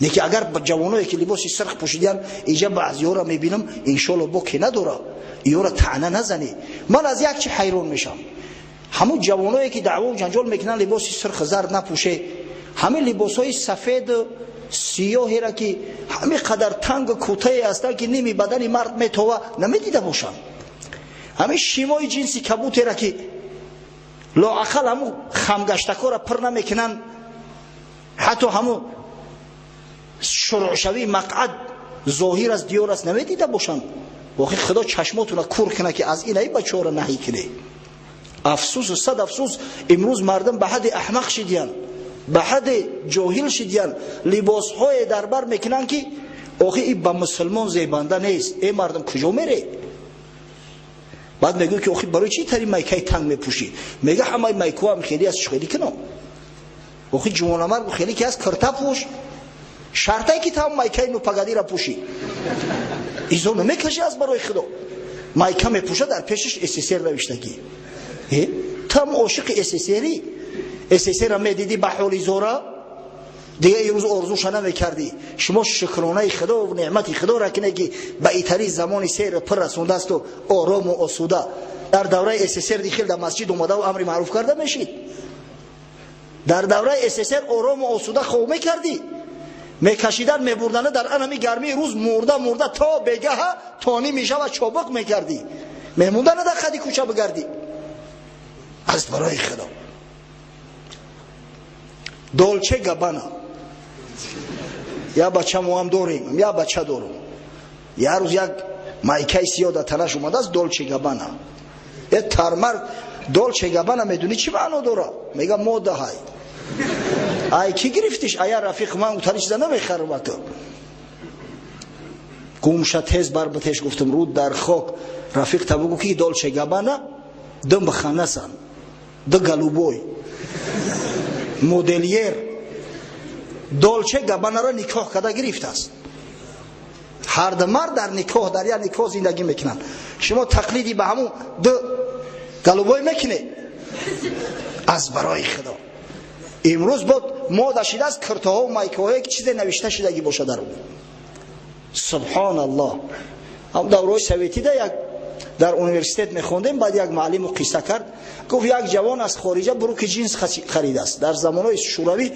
Неки агар ҷавоное ки либоси сирх пӯшидиян, инҷа баъзиёро мебинам, иншоалло боке надора, иёро таъна назанӣ. Ман аз як чи ҳайрон мешам. Ҳамун ҷавоное ки даъвову ҷанҷол мекунанд, либоси сирх зард напӯше, ҳамин либосҳои сафеду сиёҳеро ки ҳамин қадар тангу кӯтае ҳастанд, ки ними бадани мард метова, намедида бошанд. Ҳамин шимои ҷинси кабутеро ки лоақал ҳамун хамгаштакҳоро пир намекунанд, ҳатто ҳамун шурӯъшавии мақъад зоҳир аст, диёр аст, намедида бошанд. Воқеъ худо чашмотуна кур кунад, ки аз ин ай бачаҳоро наҳӣ кунед. Афсӯсу сад афсӯс, имрӯз мардум ба ҳадди аҳмақ шидиянд, ба ҳадди ҷоҳил шидиянд, либосҳое дар бар мекунанд, ки охи и ба мусулмон зебанда нест. Э мардум, куҷо мере? Баъд мегӯ ки охи барои чӣ тари майкаи танг мепӯшӣ? Мега ҳамаи майкоам хеле аст, хеле кунам. Охи ҷувонамард хеле ки аст, кирта пӯш, шартае ки там майкаи нупагадира пӯшӣ. Изо намекашӣ аз барои худо. Майка мепӯша, дар пешаш СССР навиштагӣ. Там ошиқи СССРи. СССР медидӣ ба ҳоли зора, дига имрӯз орзуша намекардӣ. Шумо шукронаи худо ва неъмати худоро кунед, ки ба итари замони сер пир расондаасту орому осуда. Дар давраи СССР дихел дар масҷид омадаву амри маъруф карда мешид. Дар давраи СССР орому осуда хоб мекардӣ. Мекашидан, мебурдана дар анами гармии рӯз мурда мурда то бегаҳа то ними шава чобуқ мекардӣ. Мемондана дар хади кӯча бигардӣ. Аз барои худо. Долче Габана. Я бача моам дорем, я бача дорум. Я рӯз як майкаи сиёҳ дар танаш омадааст, Долче Габана. Э тармар Долче Габана медонӣ чӣ маъно дора? Мега мода ҳай. Ай ки гирифтиш? Ая рафиқ ман утари чиза намехарам ба ту. Гумша тез бар битеш, гуфтам руд дар хок. Рафиқ та бугу ки Долче Габана дум биханасан. Ду голубой. Модельер Долче Габанаро никоҳ карда гирифтааст. Ҳар ду мард дар никоҳ, дар як никоҳ зиндагӣ мекунанд. Шумо тақлиди ба ҳамун ду голубой мекунед? Аз барои худо. Имрӯз бод мода шидааст киртаҳо майкаҳое ки чизе навишта шидагӣ бошад дар ӯ. Субҳоналлоҳ. Ҳам давраҳои советида як дар университет мехондем, баъд як муаллиму қисса кард, гуфт як ҷавон аз хориҷа бруки ҷинс харидааст. Дар замонҳои шӯравӣ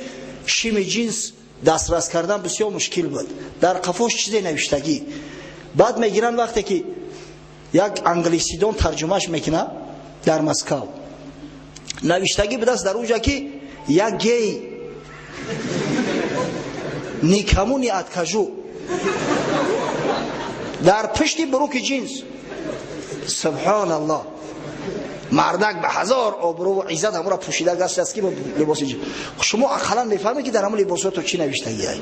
шими ҷинс дастрас кардан бисёр мушкил буд. Дар қафош чизе навиштагӣ. Баъд мегиранд, вақте ки як англисидон тарҷумаш мекунад дар Москав, навиштагӣ будааст дар уҷа, ки я гей, никому не откажу. Дар пушти бруки ҷинс. Субҳоналлоҳ. Мардак ба ҳазор обрӯву иззат ҳамура пӯшида гаштааст, ки либоси ҷинс. Шумо ақаллан мефаҳмед, ки дар ҳамун либосото чӣ навиштагиай.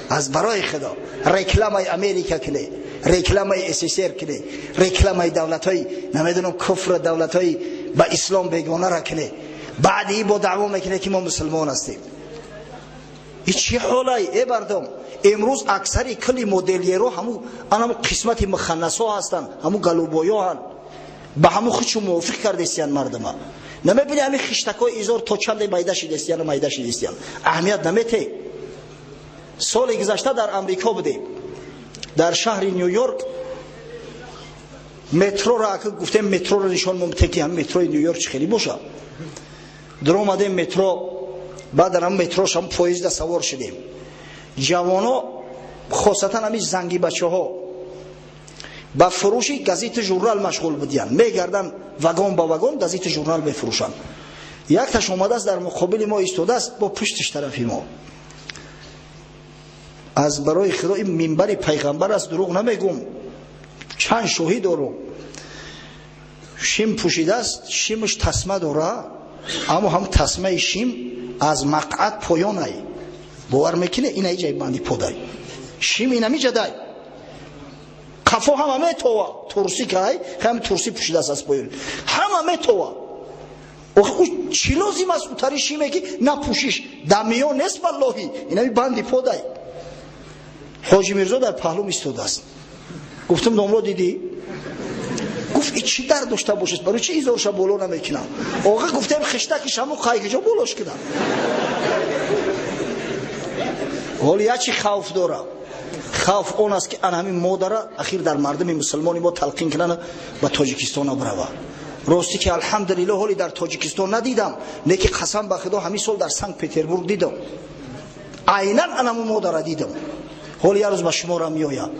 Аз барои худо рекламаи Америка кунед, рекламаи СССР кунед, рекламаи давлатҳои намедонам куфр, давлатҳои ба ислом бегонара кунед, баъди бо даъво мекунед, ки мо мусулмон ҳастем. И чӣ ҳолай, э бардом? Имрӯз аксари кулли модельеро ҳаму анаму қисмати муханнасо ҳастанд, ҳаму голубоёҳанд. Ба ҳаму худшу мувофиқ кардестиян мардума. Намебини ҳамин хиштакҳои изор то чанде майда шидестияну майда шидестиян. Аҳамият намете. Соли гузашта дар Амрико будем. Дар шаҳри Нью-Йорк метроро ака гуфтем, метроро нишон момте, ки ҳам метрои Нью-Йорк чӣ хеле боша. Даромадем метро, баъд дар ҳам метрош ҳам поезда савор шудем. Ҷавоно, хосатан ҳамин занги бачаҳо, ба фурӯши газету журнал машғул будиянд. Мегарданд вагон ба вагон, газету журнал мефурӯшанд. Якташ омадааст, дар муқобили мо истодааст, бо пуштиш тарафи мо. Аз барои худо, ин минбари пайғамбар аст, дурӯғ намегӯм, чанд шоҳид дорум. Шим пӯшидааст, шимаш тасма дора, аммо ҳам тасмаи шим аз мақъад поёнай. Бовар мекунӣ, ин ҷай банди подай. Шим инами ҷадай. Қафо ҳама метова, турси кай, ҳам турси пӯшидааст аз поён. Ҳама метова. Охи ӯ чӣ лозим аст утари шиме ки напӯшиш? Дар миён нест валлоҳи, инами банди подай. Ҳоҷи Мирзо дар паҳлум истодааст. Гуфтам, домло, дидӣ? Гуфт, и чӣ дард дошта бошад, барои чӣ изорша боло намекунам? Оға, гуфтем, хиштаки шаму қайгиҷо болош кунам. Ҳоло як чи хавф дорам. Хавф он аст, ки ан ҳамин модара ахир дар мардуми мусулмони мо талқин кунанд, ба Тоҷикистон бирава. Ростӣ ки алҳамдулиллоҳ ҳоли дар Тоҷикистон надидам, леки қасам ба Худо ҳамин сол дар Санкт-Петербург дидам. Айнан анаму модара дидам. Ҳоли як рӯз ба шуморо меояд.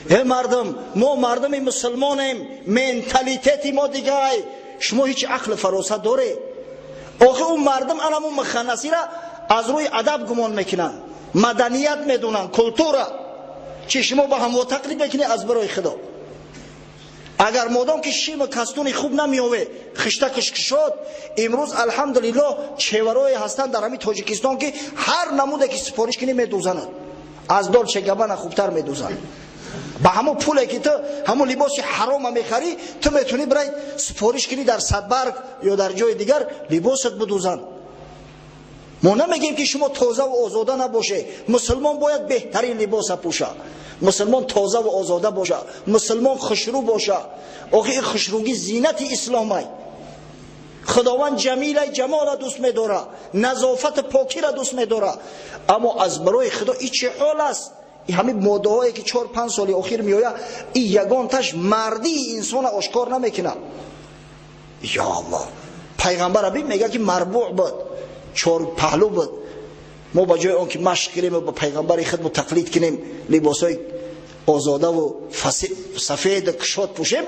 Э мардум, мо мардуми мусулмонем, менталитети мо дигай. Шумо ҳеҷ ақл фаросат доред? Охи ӯ мардум анаму муханнасира аз рӯи адаб гумон мекунанд, маданият медонанд, культура. Чи шумо ба ҳамво тақлид мекунед аз барои Худо? Агар модом ки шима кастуни хуб намеове, хиштакаш кушод, имрӯз алҳамдулиллоҳ чеварое ҳастанд дар ҳамин Тоҷикистон, ки ҳар намуде ки супориш кунӣ медӯзанад. Аз Долче Габбана хубтар медӯзанд. Ба ҳамон пуле ки ту ҳамон либоси ҳарома мехарӣ, ту метавонӣ бирай супориш кунӣ дар Садбарг ё дар ҷои дигар либосат бидӯзанд. Мо намегӯем ки шумо тоза ва озода набошед. Мусулмон бояд беҳтарин либоса пӯша. Мусулмон тоза ва озода боша, мусулмон хушрӯ боша. Охи ин хушрӯгӣ зинати исломай. Худованд ҷамилай, ҷамолра дӯст медора, назофати покира дӯст медора. Аммо аз барои Худо и чӣ ҳол аст? Ҳамин моддаҳое ки 4-5 соли охир меояд, и ягонташ мардии инсона ошкор намекунад. Ё Аллоҳ, пайғамбар бин мегӯяд ки марбӯъ буд, чор паҳлӯ буд. Мо ба ҷои он ки машқ кунем ва ба пайғамбари худмо тақлид кунем, либосҳои озодаву сафеду кушод пӯшем,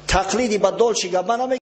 тақлиди ба Долче Габбана.